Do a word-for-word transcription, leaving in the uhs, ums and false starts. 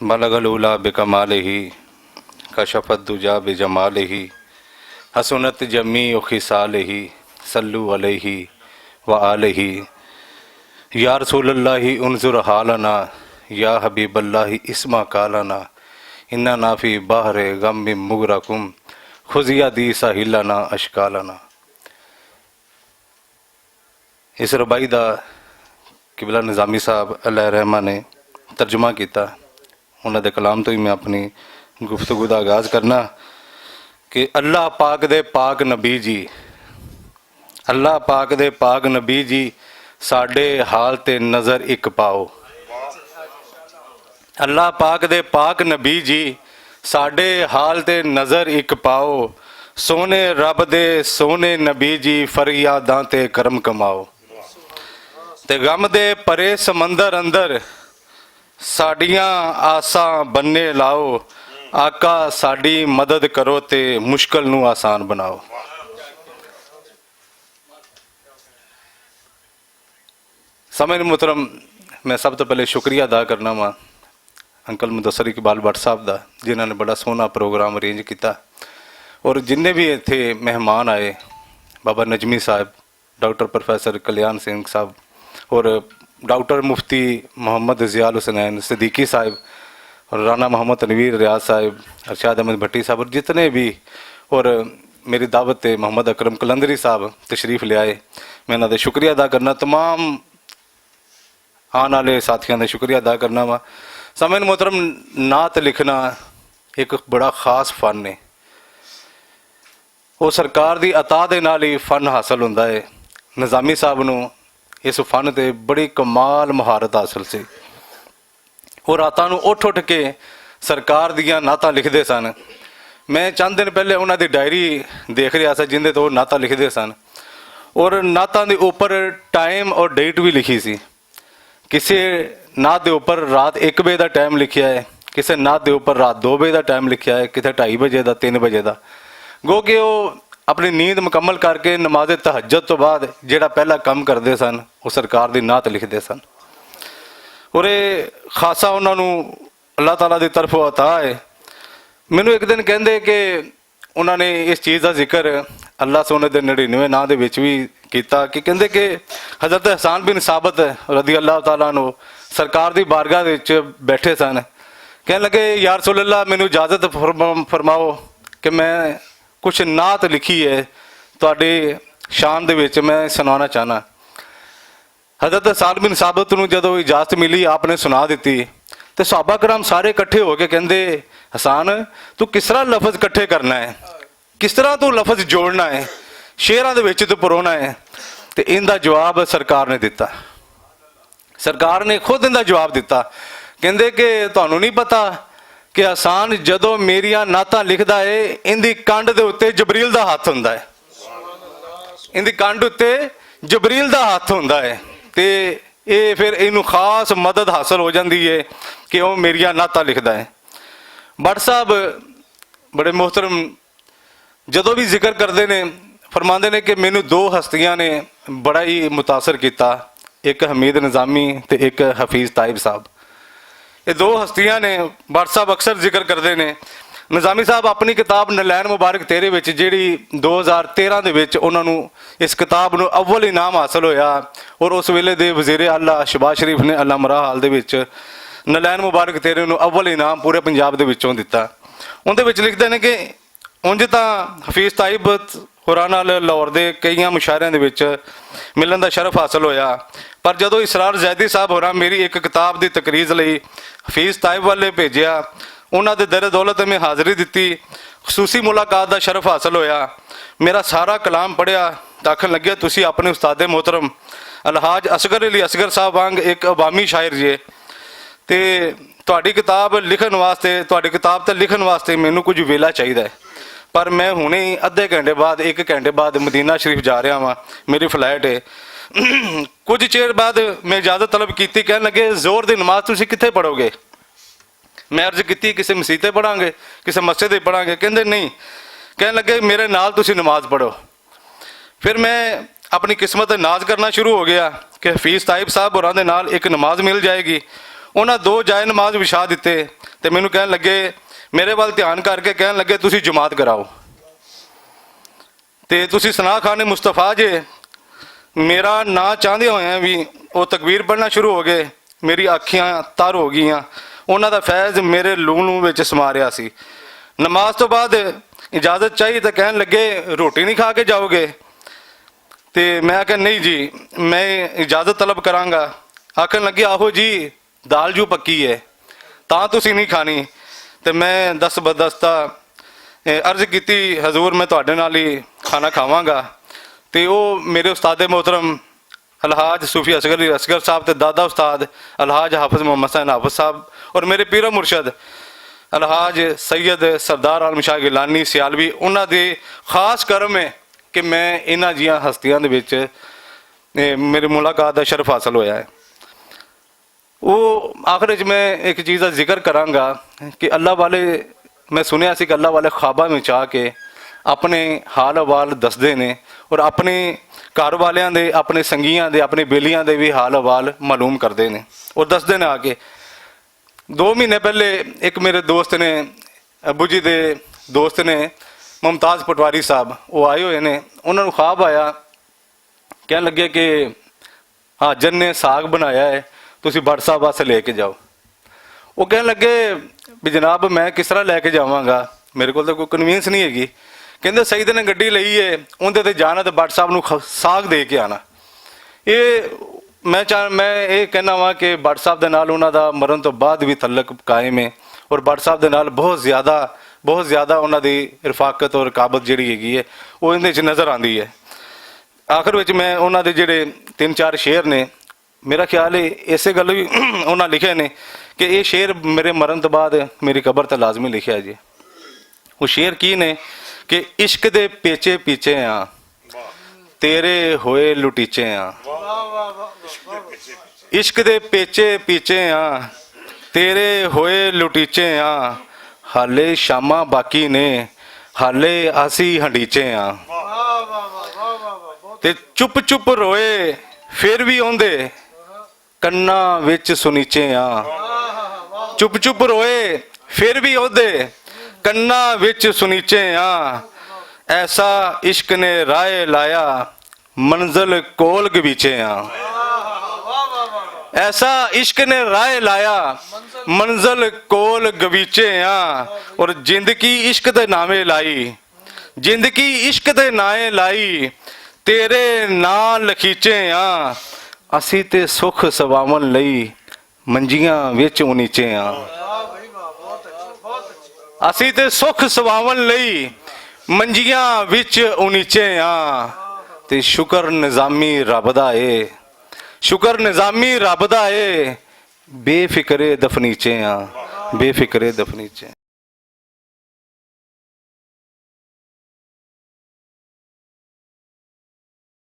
بلغ العلا بکمالہ، کشف الدجا بجمالہ، حسنت جمیع خصالہ، صلو علیہ وآلہ۔ یا رسول اللہ انظر حالنا، یا حبیب اللہ اسمع قالنا، اننا فی بحر غم مغرقون، خذ یا دی ساحلنا اشکالنا۔ اس رباعی دا قبلہ نظامی صاحب علیہ رحمہ نے ترجمہ کیتا۔ انہاں دے کلام تو ہی میں اپنی گفتگو دا آغاز کرنا کہ اللہ پاک دے پاک نبی جی، اللہ پاک دے پاک نبی جی، ساڈے حال تے نظر اک پاؤ۔ اللہ پاک دے پاک نبی جی، ساڈے حال تے نظر اک پاؤ۔ سونے رب دے سونے نبی جی، فریاداں تے کرم کماؤ۔ تے غم دے پرے سمندر اندر ساڈیاں آساں بننے لاؤ۔ آقا ساڈی مدد کرو تے مشکل نوں آسان بناؤ۔ سامعین محترم، میں سب تو پہلے شکریہ ادا کرنا وا انکل مدثر اقبال بٹ صاحب دا، جنہاں نے بڑا سوہنا پروگرام ارینج کیتا۔ اور جنہیں بھی اتھے مہمان آئے، بابا نجمی صاحب، ڈاکٹر پروفیسر کلیان سنگھ صاحب اور ڈاکٹر مفتی محمد ضیاء الحسنین صدیقی صاحب اور رانا محمد تنویر ریاض صاحب، ارشاد احمد بھٹی صاحب اور جتنے بھی، اور میری دعوت تے محمد اکرم قلندری صاحب تشریف لے آئے، میں انہاں دا شکریہ ادا کرنا۔ تمام آن والے ساتھیاں دا شکریہ ادا کرنا وا۔ سامعین محترم، نعت لکھنا ایک بڑا خاص فن ہے۔ وہ سرکار دی عطا دے نال ہی فن حاصل ہوندا ہے۔ نظامی صاحب نوں اس فن تے بڑی کمال مہارت حاصل سی۔ وہ راتاں نوں اٹھ اٹھ کے سرکار دیاں نعتاں لکھدے سن۔ میں چند دن پہلے انہاں دی ڈائری دیکھ رہیا سا، جندے تو نعتاں لکھدے سن، اور نعتاں دے اوپر ٹائم اور ڈیٹ بھی لکھی سی۔ کسے نعت دے اوپر رات ایک بجے دا ٹائم لکھیا ہے، کسے نعت دے اوپر رات دو بجے دا ٹائم لکھیا ہے، کسے ڈھائی بجے دا، تین بجے دا۔ گو کہ وہ اپنی نیند مکمل کر کے نماز تہجد تو بعد جڑا پہلا کم کردے سن، وہ سرکار دی نعت لکھدے سن۔ اور یہ خاصا انہاں نوں اللہ تعالیٰ دی طرفوں عطا ہے۔ مینوں ایک دن کہندے کہ انہاں نے اس چیز دا ذکر اللہ سونے دے نڑینوے ناں دے وچ بھی کیتا کہ کہندے کہ حضرت حسان بن ثابت رضی اللہ تعالیٰ عنہ سرکار دی بارگاہ دے وچ بیٹھے سن۔ کہن لگے، "یا رسول اللہ، مینوں اجازت فرما-، فرماؤ کہ میں کچھ نعت لکھی ہے، تہاڈی شان دے وچ میں سنانا چاہنا۔" حضرت سعد بن ثابت نوں جدوں اجازت ملی، آپ نے سنا دتی، تے صحابہ کرام سارے اکٹھے ہو کے کہندے، "حسان، تو کس طرح لفظ اکٹھے کرنا ہے؟ کس طرح تو لفظ جوڑنا ہے؟ شعراں دے وچ تو پرونا ہے۔" تے ان دا جواب سرکار نے دتا۔ سرکار نے خود ان دا جواب دتا۔ کہندے کہ تانوں نہیں پتا کہ حسان جدوں میریاں نعتاں لکھدا ہے، ان دی کنڈ دے اُتے جبریل دا ہاتھ ہوندا ہے۔ ان دی کنڈ اُتے جبریل دا ہاتھ ہوندا ہے، تے اے پھر اینوں خاص مدد حاصل ہو جاندی ہے کہ او میریاں نعتاں لکھدا ہے۔ بٹ صاحب بڑے محترم جدوں بھی ذکر کردے نے، فرماندے نے کہ مینوں دو ہستیاں نے بڑا ہی متاثر کیتا، ایک حمید نظامی تے ایک حفیظ طائب صاحب۔ یہ دو ہستیاں نے، بٹ صاحب اکثر ذکر کردے نے۔ نظامی صاحب اپنی کتاب نلین مبارک تیرے وچ، جیڑی دو ہزار تیرہ دے وچ انہاں نوں اس کتاب نوں اول انعام حاصل ہویا، اور اس ویلے دے وزیر اعلیٰ شہباز شریف نے علامہ راہ ہال دے وچ نلین مبارک تیرے نوں اول انعام پورے پنجاب دے وچوں دتا۔ اون دے وچ لکھدے نے کہ اونج تاں حفیظ طائب ہوراں نال لاہور دے کئیاں مشاعریاں دے وچ ملن دا شرف حاصل ہویا، پر جدوں اسرار زیدی صاحب ہوراں میری ایک کتاب دی تقریر لئی حفیظ طائب والے بھیجیا، انہاں دے در دولت میں حاضری دتی، خصوصی ملاقات دا شرف حاصل ہویا۔ میرا سارا کلام پڑھیا تے آکھن لگیا، "تسی اپنے استاد محترم الحاج اصغر علی اصغر صاحب وانگ ایک عوامی شاعر جے۔" تے تہاڈی کتاب لکھن واسطے، تہاڈی کتاب تے لکھن واسطے مینوں کچھ ویلا چاہیدا ہے، پر میں ہنے ہی ادھے گھنٹے بعد، ایک گھنٹے بعد مدینہ شریف جا رہا ہاں، میری فلائٹ ہے۔ کچھ چیر بعد میں اجازت طلب کیتی، کہن لگے، "زور دی نماز تسی کتھے پڑھو گے؟" میں عرض کیتی، "کسے مسیتے پڑھاں گے، کسے مسجد وچ پڑھاں گے۔" کہندے، "نہیں۔" کہن لگے، "میرے نال تسی نماز پڑھو۔" پھر میں اپنی قسمت تے ناز کرنا شروع ہو گیا کہ حفیظ طائب صاحب ہوراں دے نال ایک نماز مل جائے گی۔ انہاں دو جائے نماز وچھا دتے تے مینوں کہن لگے، میرے ول دھیان کر کے کہن لگے، "تسی جماعت کراؤ تے تسی ثنا خان مصطفیٰ جے۔" میرا ناں چاہندے ہوئے وی او تکبیر پڑھنا شروع ہو گئے۔ میری اکھیاں تر ہو گئیاں۔ انہاں دا فیض میرے لوں لوں وچ سما رہیا سی۔ نماز تو بعد اجازت چاہی تے کہن لگے، "روٹی نہیں کھا کے جاؤ گے؟" تے میں آکھیا، "نہیں جی، میں اجازت طلب کراں گا۔" آکھن لگے، "آہو جی، دال جو پکی ہے، تاں تسی نہیں کھانی۔" تے میں دست بدستہ، اے، عرض کیتی، "حضور، میں تہاڈے نال ہی کھانا کھاواں گا۔" تے او میرے استاد محترم الحاج صوفی اصغر علی اصغر صاحب تے دادا استاد الحاج حافظ محمد حسین حافظ صاحب اور میرے پیر و مرشد الحاج سید سردار عالم شاہ گیلانی سیالوی، انہاں دے خاص کرم ہے کہ میں انہاں جیاں ہستیاں دے وچ، اے، میری ملاقات دا شرف حاصل ہویا ہے۔ وہ آخر وچ میں ایک چیز دا ذکر کراں گا کہ اللہ والے، میں سنیا سی کہ اللہ والے خواباں وچ آ کے اپنے حال احوال دسدے نے اور اپنے گھر والیاں دے، اپنے سنگیاں دے، اپنے بیلیاں دے بھی حال احوال معلوم کردے نے اور دسدے نے آ کے۔ دو مہینے پہلے ایک میرے دوست نے، ابو جی دے دوست نے، ممتاز پٹواری صاحب، وہ آئے ہوئے نے، انہاں نوں خواب آیا، کہن لگے کہ حاجن نے ساگ بنایا ہے، تسی بٹ صاحب واسطے لے کے جاؤ۔ وہ کہن لگے بھی جناب، میں کس طرح لے کے جاواں گا؟ میرے کول تو کوئی کنوینس نہیں ہے گی۔ کہندے سعید نے گڈی لئی ہے، اندے تے جانا تے بٹ صاحب نوں خ-، ساگ دے کے آنا۔ یہ میں چاہ میں یہ کہنا وا کہ بٹ صاحب دے نال انہاں دا مرن تو بعد بھی تعلق قائم ہے اور بٹ صاحب دے نال بہت زیادہ، بہت زیادہ انہاں دی رفاقت اور رقابت جڑی ہے گی ہے، وہ اندے وچ نظر آندی ہے۔ آخر وچ میں انہاں دے جڑے تین چار شعر نے، میرا خیال ہے اسے گل وی انہاں لکھے نے کہ یہ شعر میرے مرن تو بعد میری قبر تے لازمی لکھیا جی۔ وہ شعر کی نے کہ عشق دے پیچے پیچے آں، تیرے ہوئے لٹیچے آں۔ عشق دے پیچے پیچے آں، تیرے ہوئے لٹیچے آں۔ حالے شاماں باقی نے، حالے آسی ہنڈیچے آں۔ تے چپ چپ روئے، پھر وی اوندے کناں وچ سنیچے آں۔ چپ چپ روئے، پھر وی اوندے کناں وچ سنیچے آں۔ ایسا عشق نے رائے لایا، منزل کول گویچے آں۔ ایسا عشق نے رائے لایا، منزل کول گویچے آں۔ اور زندگی عشق دے ناویں لائی، زندگی عشق دے ناویں لائی، تیرے ناں لکھیچے آں۔ اسی تے سکھ سواون لئی منجیاں وچ انیچے آں۔ اسی تے سکھ سواون لئی منجیاں وچ انیچے آں۔ تے شکر نظامی رب دا اے، شکر نظامی رب دا اے، بے فکرے دفنیچے آں، بے فکرے دفنیچے۔